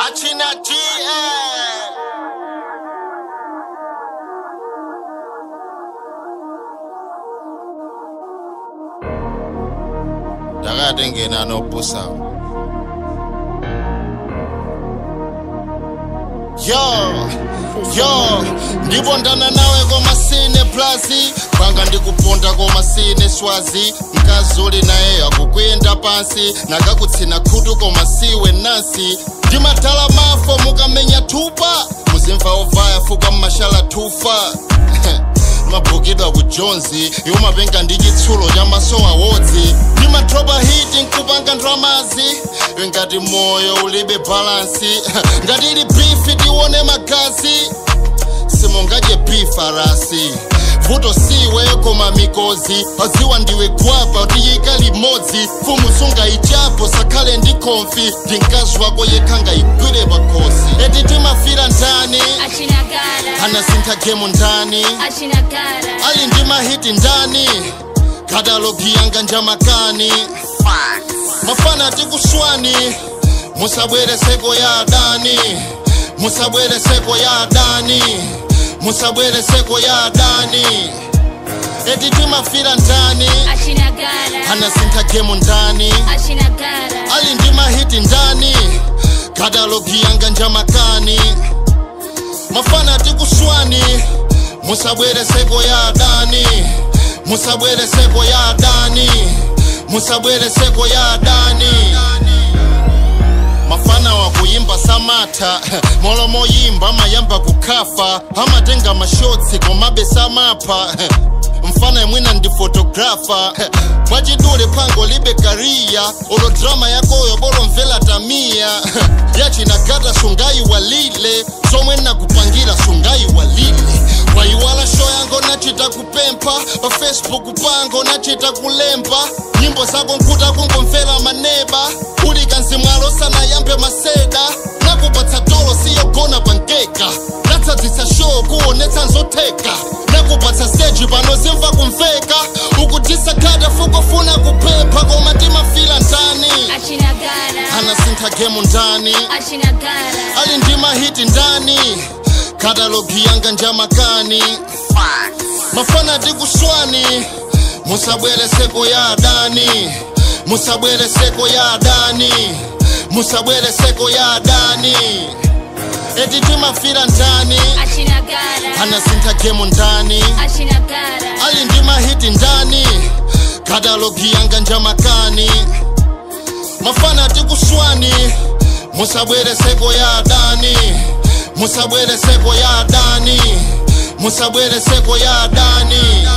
Achina G, Takatengena nopusa. Yo, yo, ndibondana nawe koma sine plazi, panga ndikuponda koma sine swazi, mkazi uli naye akukuyenda pansi, nakakutsina khutu koma siwe nansi, ndimatala mafo mukamenya thupa, muzimva ovaya fuka mmashala thufa. Mabhukidwa ku Jones, iwo mapenga ndi chitsulo cha maso awodzi, ndimatropa hiti nkupanga ndramazi, ngati moyo ulibe balansi, ngati ili bifi tione magazi, simungadye bifarasi, vuto siwe koma mikozi, paziwa ndiwe gwapa tiyika limodzi, mfumu sungayichapo sakhale ndi konfi, ndi mkazi wako yekha ngayigwire pakhosi, eti timafira ndani, Achinagara, anasintha gemu ndani, Achinagara, ali ndi mahiti ndani, katalogi yanga njamakani, mafana tikuswani, musabwere seko ya adani, musabwere seko ya adani, musabwere seko ya adani, eti timafira ndani, Achinagara, anasintha gemu ndani, Achinagara, ali ndi mahiti ndani, katalogi yanga njamakani, mafana tikuswani, musabwere seko ya adani, musabwere seko ya adani, musabwere seko ya adani. Mafana wakuyimba samatha, molo moyimba amayamba kukhafa, amatenga mashotsi komabe samapha. Mfana imwina ndi photographer, mwachidule phango libe kariya, olo drama yakoyo bolomvela tamiya, yachinagata sungayiwalile, zomwe nakupangira sungayiwalile, wayiwala show yango nachita kupempha, pa Facebook pango nachita kulemba, nyimbo zako nkuta kungomvera maneba, uli kanzimwalo sanayambe maseda, nakupatsa tolo siyogona pankeka, natsadzitsa show kuonetsa nzotheka, nakupatsa stage pano zimva kumveka, ukudisakata fukufuna kuphepha koma timafila ndani, Achinagara, anasintha gemu ndani, Achinagara, ali ndi mahiti ndani, katalogi yanga njamakani, mafana tikuswani, musabwere seko ya adani, musabwere seko ya adani, musabwere seko ya adani, eti timafira ndani, Achinagara, anasintha gemu ndani, Achinagara, ali ndi mahiti ndani, katalogi yanga njamakani, mafana tikuswani, musabwere seko ya adani, musabwere seko ya adani, musabwere seko ya adani.